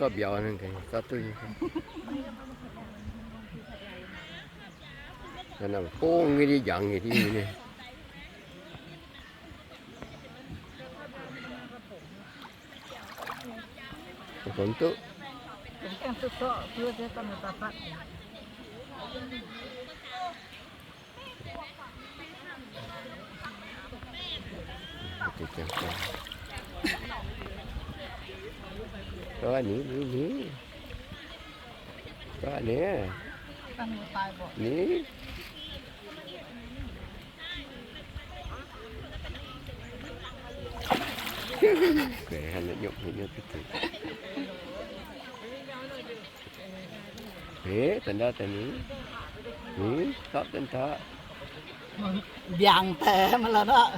Zorqv mbiauz, zorqv duqv. Bongv nyei, yangh nyei, duqv. Ninh, ninh, ninh. Ê, da'ndau daaih ninh, ninh zorqv daaih. Mbiaangc deix mv lorqc.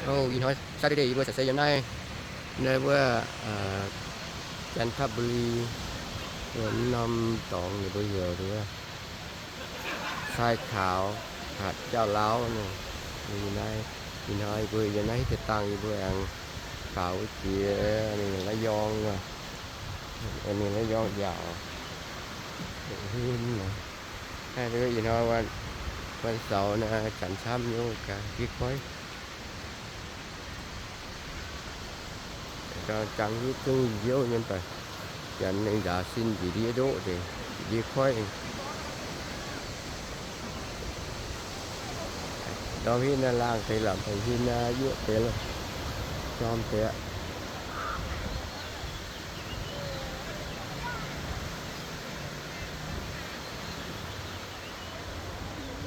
Ov, ih hnoi Saturday yie mbuo caux se yiem naaiv, naaiv wuov Jantabuli, wuov norm dorngx ninh mbuo heuc wuov Sai Kaaux, hatc Jauv Lauv nor. Ih hnoi yie mbuo yiem naaiv hiuv deix dangh yie mbuo aengx faaux wuov jiex ninh La'yong, ninh La'yong njaaux. Ih hnoi วันเสาร์ naaiv janx camv nyei gaax, ndiev koiv. Jangx hiuv zungv nziouv nyei daaih. Janx ninh nzaaux sin njiec ndiev ndoqv deix, ndiev koiv. Ndorm hitv naaiv laangh deix lamh, deix hitv naaiv yuoqv deix, jorm deix aqv.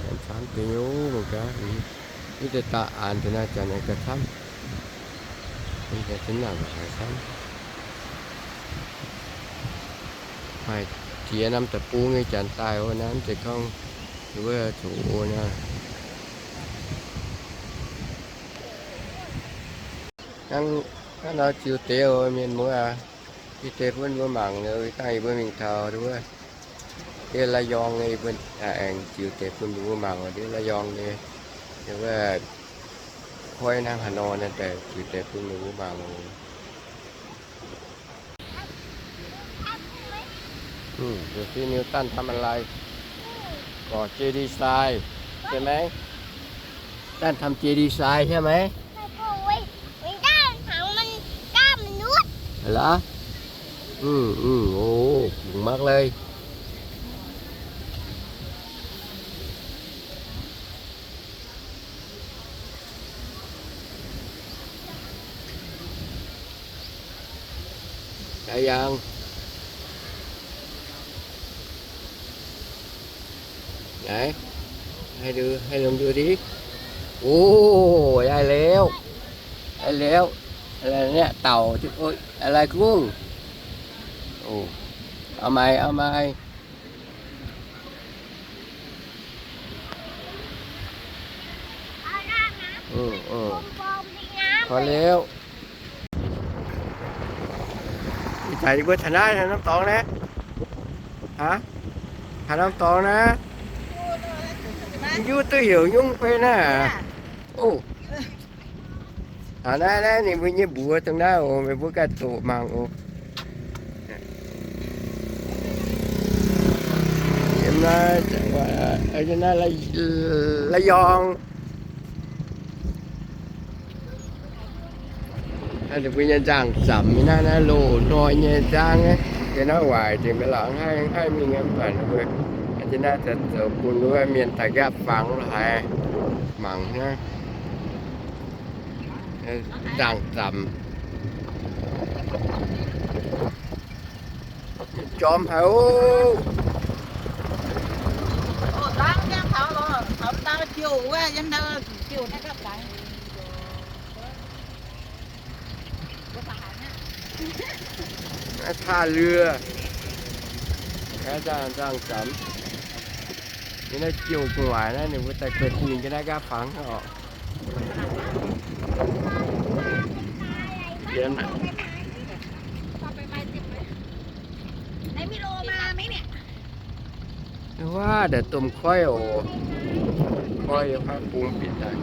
Janx camv deix nyei mangc gaax, hitv deix daaih aanx deix naaiv janx aengx gauh camv. Mv baac zinh ndaangc haiz camv. Maaih jiex norm deic-bung nyei janx daaih wuov naaiv, mv zeiz gorngv wuov zuqc o naaiv. Hnangv nor ziux deix oc mienh muoz aac. Yie deix bun mbuo mangc, dangh yie mbuo mingh taux wuov deix La'yong nyei, yie mbuo aengx ziux deix bun mbuo mangc wuov deix La'yong nyei, wuov koiv hnangv haaix nor naaiv daaih ziux deix bun mbuo mangc oc. ดูสิ นิวตันทำอะไร ก่อเจดีย์ทราย ใช่ไหม ตันทำเจดีย์ทรายใช่ไหม ไม่ใช่ เว้ย มันด้านหลังมันกล้ามมนุษย์ เหรอ อืม อืม โอ้ เก่งมากเลย ได้ยัง ไหน ให้ดู ให้ลุงดูดิ โอ้ ได้แล้ว ได้แล้ว อะไรเนี่ย เต่า โอ๊ย อะไรกุ้ง โอ้ เอาใหม่ เอาใหม่ อืม อืม พอแล้ว Ih zanc yie mbuo taux naaiv norm dorngx naaiv. Aa, taux norm dorngx naaiv. Mv hiuv duqv heuc nyungc fai naaiv. Ov, taux naaiv naaiv ninh mbuo nyei mbuox dongh naaiv oc, meih mbuo ganh doqc mangc oc. Yiem naaiv, naaiv La'yong. Ninh mbuo nyei nzangc-zamc naaiv, naaiv loz-hnoi nyei nzangv, yiem naaiv waaic dingc maiv lorqc, haih haih mingh mv baac ninh mbuo, naaiv zoux bun wuov mienh daaih nqaapv fangx lo haaix mangc hnangv. Nzangc-zamc. Jorm haic oc. Naaiv ท่าเรือ naaiv nzangc-zamc. Yiem naaiv jouh gu'nguaaic naaiv ninh mbuo daaih guei dingh jienv naaiv nqaapv fangx oc. Waav daaih domh koiv oc. Koiv yiem haav bung bieqc daaih.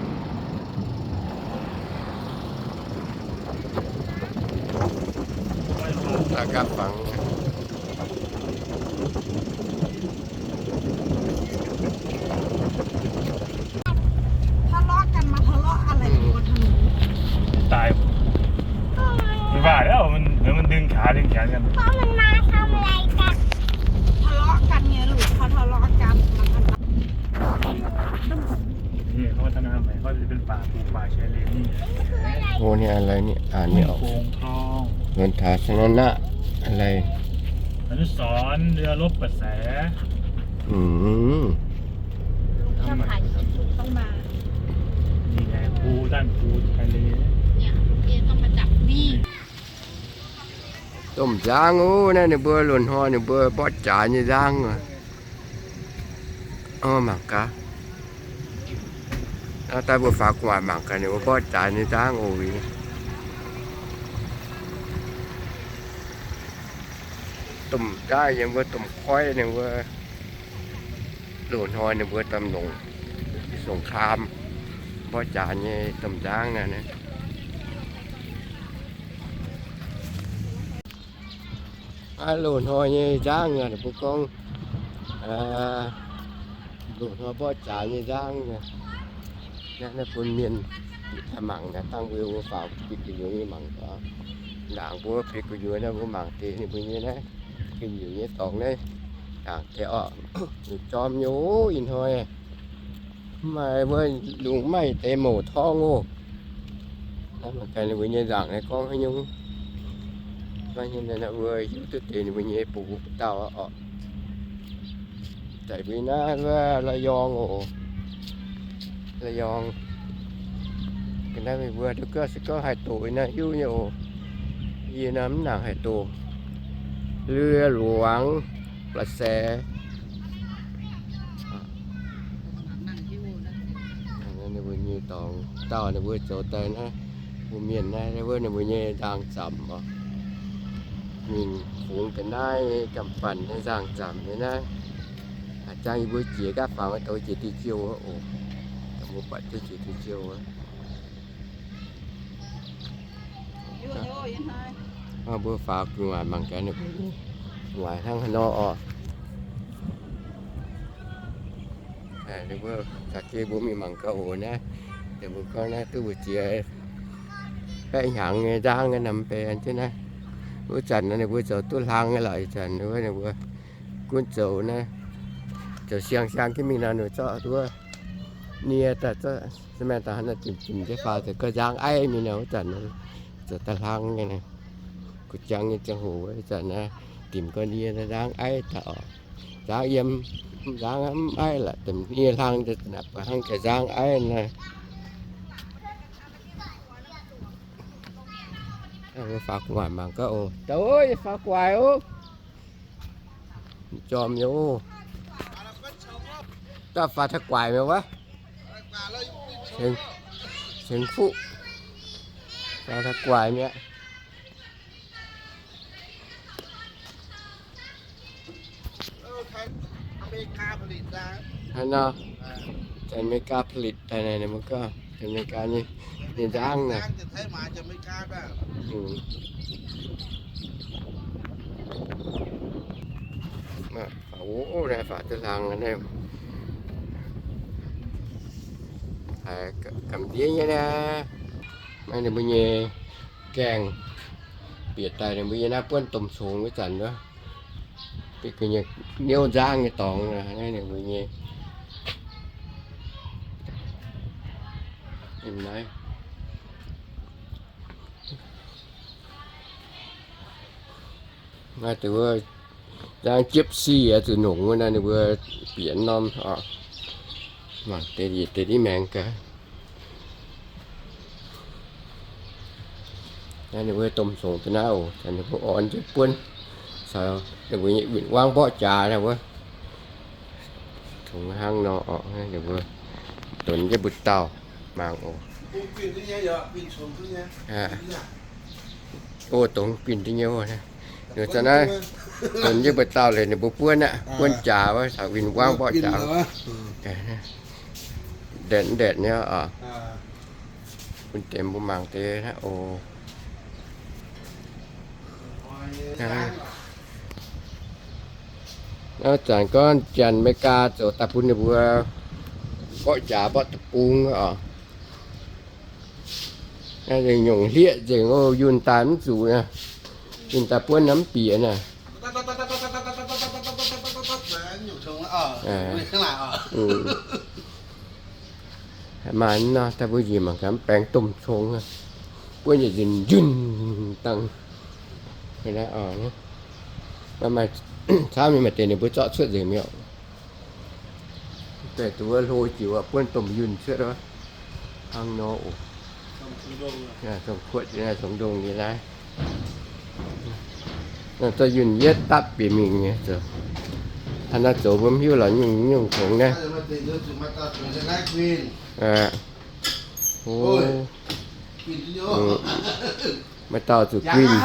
Daaih gapv fangx. ทะเลาะกัน มาทะเลาะอะไรบนถนน ตาย ไม่ว่าแล้ว มัน เดี๋ยวมันดึงขาดึงแขนกัน เพราะมันมาทำอะไรกัน ทะเลาะกันไงลูก เขาทะเลาะกัน มันทะเลาะ นี่เขาพัฒนาใหม่ เขาจะเป็นป่าปลูกป่าชายเลนนี่ โอ้ นี่อะไรเนี่ย อ่านไม่ออก ทุ่งโป่งทอง สวนสาธารณะอะไร อนุสรณ์เรือรบกระแส อืม ลุงชอบถ่ายคลิป ลุงต้องมา นี่ไง ภู ด้านภูทะเล เนี่ย เอต้องมาจับนี่ Domh nzangv oc. Naaiv ninh mbuo loz-hnoi ninh mbuo mborqv jaax nyei nzangv oc. Mangc gaax. Naaiv daaih mbuo faaux gu'nguaaic mangc gaax ninh mbuo mborqv jaax nyei nzangv oc. Domh nzangv yiem wuov domh koiv ninh mbuo loz-hnoi ninh mbuo daaih longc สงคราม mborqv jaax nyei domh nzangv naaiv. Aav, loz-hnoi nyei nzangv aqv, ninh mbuo gorngv, loz-hnoi mborqv jaax nyei nzangv. Naaiv, naaiv bun mienh daaih mangc naaiv, dangh mbuo faaux bieqc gu'nyuoz nyei mangc gaax. Ndaangc mbuo bieqc gu'nyuoz naaiv mbuo mangc deix ninh mbuo nyei naaiv, gu'nyuoz nyei dorngx naaiv, ndaangc deix orqc, ninh jorm nyei oc ih hnoi. Maaih mbuo lungh maaih deix mouc torngv oc. Mangc gaax ninh mbuo nyei nzaangc naaiv gorngv haaix nyungc. Mbuo hiuv duqv deix ninh mbuo nyei bungx dauh orqc. Daaih mbuo naaiv wuov La'yong oc. La'yong. Ga'naaiv meih mbuo duqv gauh se gorngv haih doqc naaiv hiuv nyei oc. Yie naaiv mv nangc haih doqc. เรือหลวงกระแส Ninh mbuo nyei dorngx dauh ninh mbuo zoux daaih naaiv, mbuo mienh naaiv wuov ninh mbuo nyei nzangc-zamc oc. Mingh fungx ga'naaiv nyei gamh banh nyei nzangc-zamc nyei naaiv. A'jang yie mbuo jiex gaav fangx douz jiex diuh jiouh wuov oc. Mbuo buatc duqv jiex diuh jiouh wuov. Mbuo faaux gu'nguaaic mangc gaax ninh mbuo gu'nguaaic hnangv haaix nor oc. Ninh mbuo za'gengh mbuo mingh mangc gaax oc naaiv. Ninh mbuo gorngv naaiv duqv mbu'ziex baeqv hnyangx nyei nzangv naaiv, mv benx jienv naaiv. Wuov zanc ninh mbuo zoux duqv hlang nyei lorqc. Ih zanc wuov ninh mbuo gunv zoux naaiv, zoux siang-siang jienv mingh nor, ninh zorqv wuov nie daaih, zorqv cement daaih hnangv naaiv dimc-dimc jienv faaux deix gauh nzangv aiv mingh nor. Wuov zanc zoux daaih hlang nyei, gu'jang nyei ziangh hoc wuov zanc naaiv, dimc gauh nie nzangv aiv daaih oc. Nzangv yiem, nzangv mv aiv lorqc, dimc nie hlang daaih naaic, buatc hnangv gauh nzangv aiv naaiv. Faaux gu'nguaaic mangc gaax oc. Dauh aac, faaux gu'nguaaic oc. Jorm nyei oc. Daaih faaux taux guaaic mi'aqv wuov. Ceng fuqv. Faaux taux guaaic mi'aqv. Hnangv nor, อเมริกาผลิต daaih naaic, ninh mbuo gorngv อเมริกา nyei, nyei nzangv naaic. Faaux wuov naaiv, faaux duqv hlang naaiv, haiz gamh ndiev nyei naaiv. Naaiv ninh mbuo nyei gaengh bieqc daaih, ninh mbuo nyei naaiv buonv domh congx wuov zanc wuov, bieqc gu'nyuoz niouv nzangv nyei dorngx naaiv, ninh mbuo nyei. Naaiv, naaiv deix wuov nzangv jiepv sic aqv, zuqc nongc wuov naaiv ninh mbuo bieqc norm oc. Mangc deix yietc deix div maengx gaax. Naaiv ninh mbuo domh congx deix naaiv oc, ninh mbuo orn jienv buonv, caux ninh mbuo nyei win-wangv mborqv jaax naaiv wuov. Congx hnangv nor oc, ninh mbuo donx jienv mbu'ndongx dauh mangc oc. O, dongh guinh deix nyei oc. Ninh zanc naaiv, Yie mbuo dauh leiz ninh mbuo buonv aqv, buonv jaax wuov, caux win-wangv mborqv jaax. Ndaetc ndaetc nyei oc. Bun deix mbuo mangc deix oc. Zanc gorngv Janx America zoux daaih bun ninh mbuo mborqv jaax mborqv deic-bung oc. Nyungc hlieqv nzengc oc, yunh daaih mv zuqc, yunh daaih buonv naaiv mv bieqc naaic. Maaih nor daaih mbuo njiec mangc gaax mv baeng domh congx, buonv yietc njunh njunh dangh. Camv mingh maaih deix ninh mbuo zorqv cuotv nzengc mi'aqv. Daaih duqv hlo jiuc buonv domh yunh cuotv wuov. Hnangv nor oc. Domh kuotv, domh ndongh nyei naaiv. Zorqv yunh yietv dapv bieqc mingh nyei. Hnangv naaiv zoux mbuo mv hiuv lorqc, nyungc nyungc congx naaiv. Maaih dauh zuqc guinh.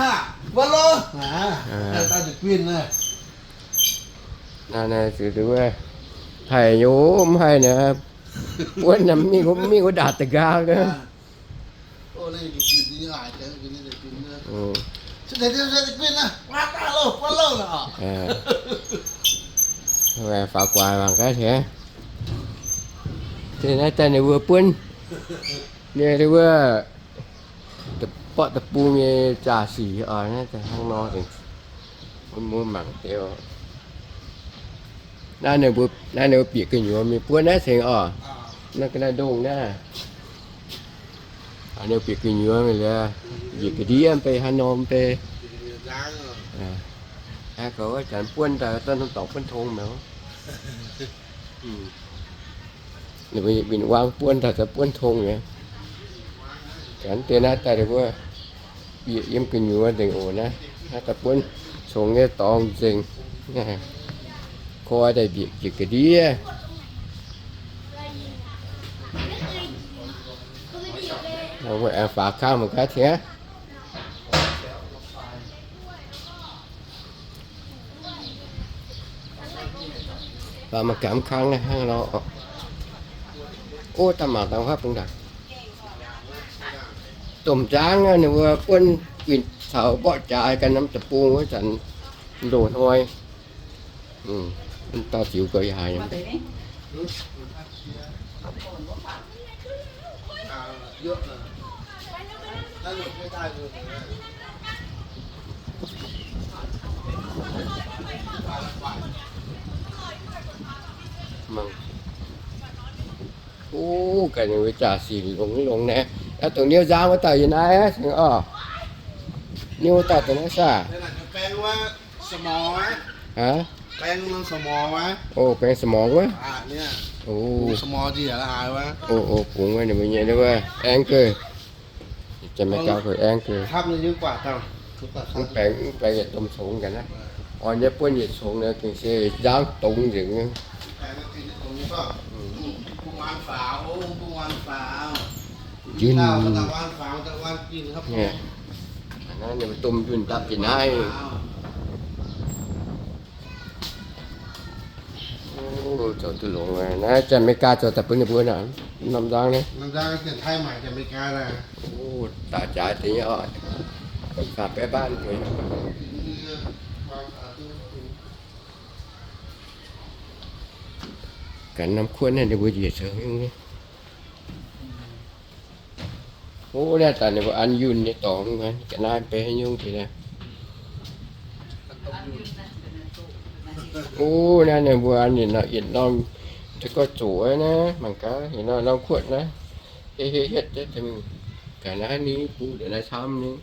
Naaiv zuqc haih nyei, mv haih naaic, buonv mingh wuov ndaangc da'nqaang. Faaux guaax mangc gaax haic. Naaiv daaih ninh mbuo buonv, ninh wuov mborqv deic-bung nyei jaa-sic oc. Naaiv daaih hnangv nor, mbuo mangc deix. Naaiv ninh mbuo bieqc gu'nyuoz mingh buonv naaiv cingx oc. Naaiv ga'naaiv ndongh naaiv. Ninh bieqc gu'nyuoz mingh liuz, bieqc ga'ndiev mv bei hnangv nor mv bei. Gorngv janx buonv daaih dorn dorngc buonv tong mi'aqv. Ninh mbuo win-wangv buonv daaih zoux buonv tong mi'aqv. Janx deix naaiv daaih ninh mbuo bieqc yiem gu'nyuoz nzengc oc naaiv. Naaiv daaih buonv congx nyei dorngx nzengc. Koi daaih bieqc jiex ga'ndiev. Mbuo aengx faaux kang mangc gaax tengx. Faaux mangc gaax kang naaiv hnangv nor. Ov, daaih mangc dangh huaav bung ndaangc. Domh nzangv ninh mbuo buonv win caux mborqv jaax ganh norm deic-bung wuov zanc loz-hnoi. Dauh ziux gauh yaac haiz nyei. Mangc. Ov, ganh ninh mbuo jaa-sic longx longx naaiv. Naaiv dongh niouv nzangv wuov dauh yiem naaiv cingx oc. Niouv wuov dauh dongh naaiv saah? Aa? Ov, baeng สมอง wuov. Ov, ov, bungx wuov ninh mbuo nyei wuov aengv geix. Janx-Meiv-Gaax kuh aengv geix. Mv baengx, mv baengx yietc domh congx ga'naaiv. Orn nyei buonv yietc congx naaiv gengh se nzangv dongz nzengc. Njunc. Naaiv ninh mbuo domh njunh dapv jiex naaiv. Ov, zoux duqv longx aqv. Naaiv Janx-Meiv-Gaax zoux daaih bun ninh mbuo naaic, norm nzangv naaiv. Ov, daaih jaaix deix nyei oc. Faaux baeqv mbaanv deix. Ganh norm kuotv naaiv ninh mbuo njiec zoux nyungc nyei. Ov, naaiv daaih ninh mbuo an yunh nyei dorngx, ga'naaiv mv bei nyungc deix naaiv. Ov, naaiv ninh mbuo an yietc norm, yietc norm, da'gorx zoqc naaiv mangc gaax, yietc norm norm kuotv naaiv, hietv hietv hietv deix mingh. Ga'naaiv ni bung ndongc naaiv camv nyei.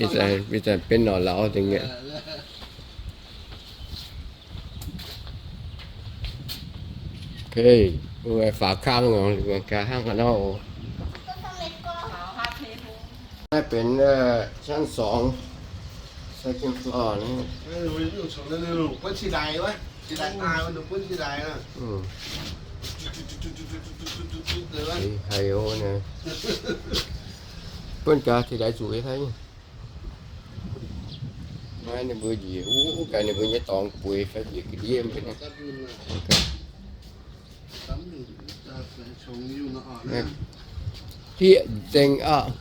Ih zanc benx norqc lauz nzengc mi'aqv. Faaux kang oc, gaax hnangv haaix nor oc. Naaiv benx ชั้นสอง second floor naaiv. Haiz oc naaiv. Buonv gaax, tih daaih zuqc nyei fai? Naaiv ninh mbuo njiec wuov gaax ninh mbuo nyei dorngx bueix fai njiec ga'ndiev mv baac naaiv. Dieqv nzengc aqv.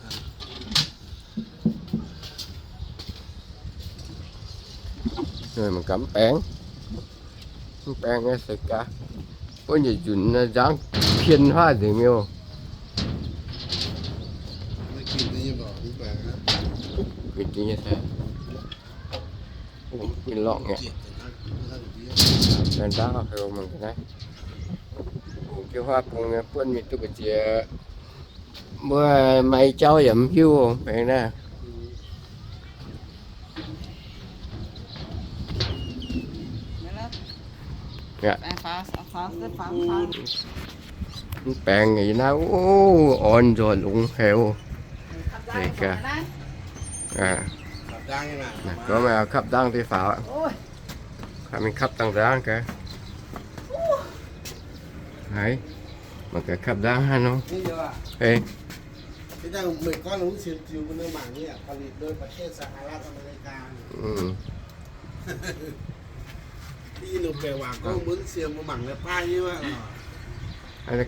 Mangc gaax mv baengx. Mv baengx naaiv se gaax. Wuov njiec nzunc naaiv nzangv pien haav nzengc mi'aqv. Mbuo nzangv heuc mangc gaax naaiv. Jiu huaav bung nyei buonv mingh duqv ga'ziex. Mbuo maaih jauv yaac mv hiuv mv baengx naaiv. Mv baengx yie naaiv, o, orn nzoih longx haic oc. Gorngv meih kapv ndaangv deix faaux aqv. Mingh kapv dangh ndaangv gaax. Haiz, mangc gaax kapv ndaangv hnangv nor.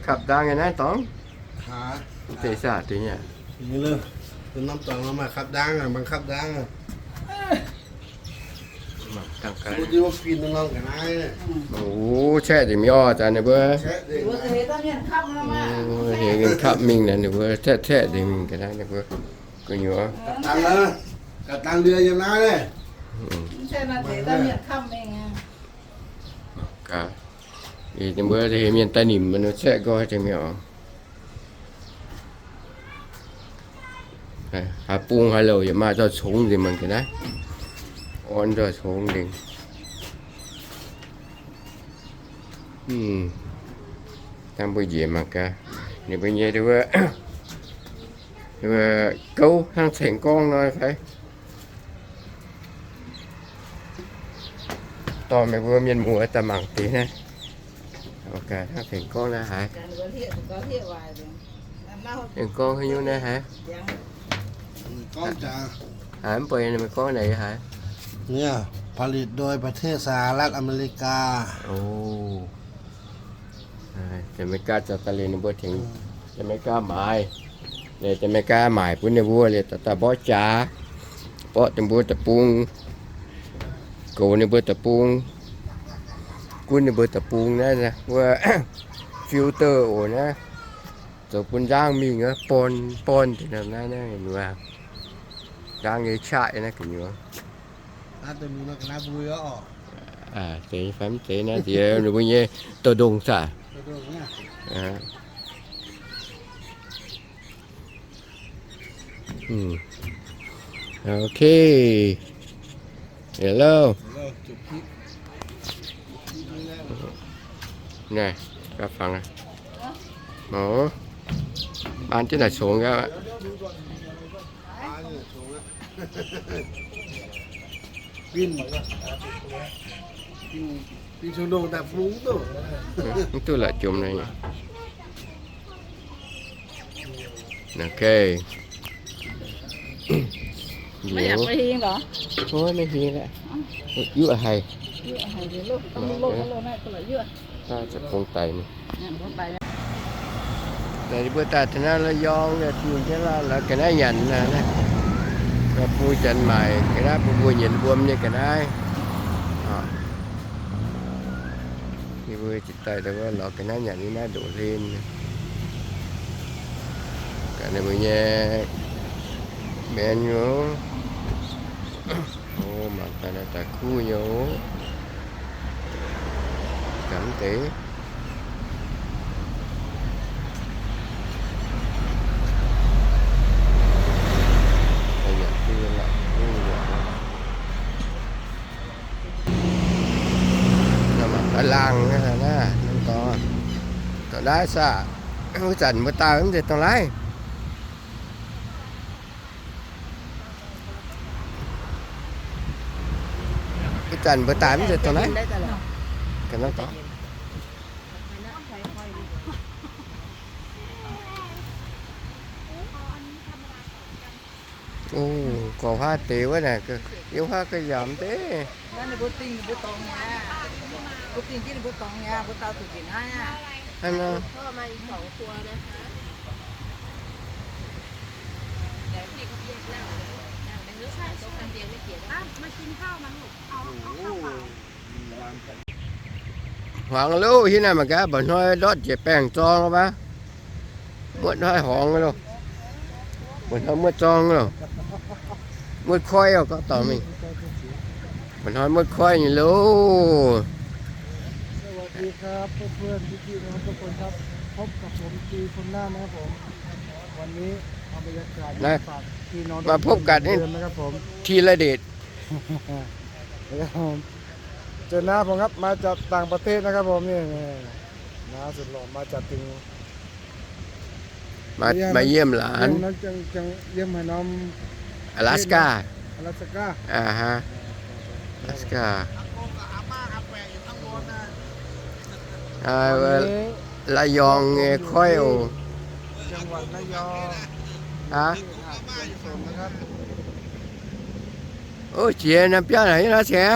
Kapv ndaangv nyei naaiv dorngx. Deix saah deix nyei. Norm dorngx maaih kapv ndaangv, mangc kapv ndaangv. Caeqv deix mingh orv, zanc ninh mbuo heuc mienh kapv mingh naaic, ninh mbuo caeqv caeqv deix mingh ga'naaiv, ninh mbuo gu'nyuoz. Ninh mbuo heuc mienh daaih nimc mv caeqv nqoi deix mingh orv. Haaix bung haaix louc yaac maaih nzoih congx nzengc mangc ga'naaiv. Orn nzoih congx nzengc. Dangh mbuo njiec mangc gaax ninh mbuo nyei gouv hnangv tengx gorngv nor fai. Dorh meih mbuo mienh muoz daaih mangc deix naaiv. Hnangv tengx gorngv naaiv haaix. Tengx gorngv haaix nyungc naaiv haaix. Haaix mv buatc ninh mbuo gorngv naaic haaix. ผลิตโดยประเทศสหรัฐอเมริกา Janx-Meiv-Gaav zaux daaih liuz ninh mbuo tengx Janx-Meiv-Gaav maaiz. Janx-Meiv-Gaav maaic bun ninh mbuo liuz daaih mborqv jaax, mborqv deix mbuo deic-bung, goux ninh mbuo deic-bung, gunv ninh mbuo deic-bung naaiv wuov filter oc naaiv, zoux bun nzangv mingh born born deix naaiv, naaiv nzangv nyei qaqv naaiv gu'nyuoz. Deix fai mv deix naaiv diex ninh mbuo nyei dorh ndongh saah. Ok. Hello. Naaiv, gaav fangx aqv. Mv baac jienv naaic congx gaax aqv. Mv duqv la'jomc naaiv. Ok. Maiv hingh lorqc. Maiv hingh lorqc. Yuoqv haic. Daaih bung daic. Daaih mbuo daaih taux naaiv La'yong, diuh jienv la'lorqc ga'naaiv nyanc naaiv. Bung janx maaic ga'naaiv, bun mbuo nyienz wuom nyei ga'naaiv. Yie mbuo ziouc daaih lorqc ga'naaiv nyanc nyei naaiv ndoqc hlen. Gaax ninh mbuo nyei mienh nyei. O, mangc gaax naaiv daaih kuv nyei oc. Gaax mv deix. Mangc gaax laangh naaiv, naaiv dorngx, dorngx naaiv saah. Wuov zanc mbuo daaih mv zeiz dorngx naaiv. Wuov zanc mbuo daaih mv zeiz dorngx naaiv. Ga'naaiv dorngx. O, gorx huaav deix wuov naaic, yiem huaav ga'yaamz deix. Ninh mbuo dingh ninh mbuo dorngx mi'aqv. Mbuo dingh jienv ninh mbuo dorngx mi'aqv, mbuo dau zuqc njiec naaiv aqv. Hnangv nor. Hmuangx loh, hiuv naaiv mangc gaax, mba'hnoi ndortv jiex baengh zorng loh baav. Muotv hnoi horngz loh. Mba'hnoi muotv zorng loh. Muotv koiv oc, gorngv dorngx mingh. Mba'hnoi muotv koiv nyei loh. สวัสดีครับ เพื่อนๆ พี่ๆ น้องๆ ทุกคนครับ พบกับผม ตี พลนาถ นะครับผม วันนี้เอาบรรยากาศมาฝากพี่น้องทุกคนเหมือนเดิมนะครับผม Naaiv, maaih พบกันที่ ธีรเดช ครับผม เจอน้าผมครับ มาจากต่างประเทศนะครับผม นี่ นี่ น้าสุดหล่อมาจากถึง มา เยี่ยม มาเยี่ยมหลาน เยี่ยมนะ จัง จัง เยี่ยมหาน้อง อลาสก้า อลาสก้า อ่าฮะ อลาสก้า อ่า วันนี้ ระยองไง ค่อย โอ้ จังหวัดระยอง ฮะ ที่หาดสวนสมนะครับ โอ้ เจ๋งนะ เปรี้ยวไหนนะ เจ๋ง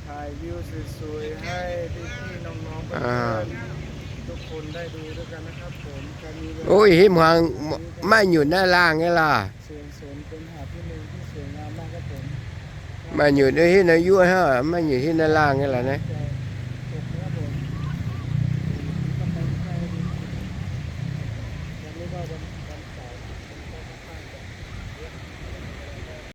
ถ่ายวิวสวยๆ ให้พี่ๆ น้องๆ เพื่อนๆ ทุกคนได้ดูด้วยกันนะครับผม ใครมีเวลา โอ้ย เห็นหวัง ไม่หยุดหน้าล่างไงล่ะ สวนสมเป็นหาดที่หนึ่งที่สวยงามมากครับผม ไม่หยุดด้วยที่นายยั่วฮะ ไม่หยุดที่หน้าล่างไงล่ะนะ จะตกนะครับผม ต้องไปใกล้ๆ ดู วันนี้ก็วัน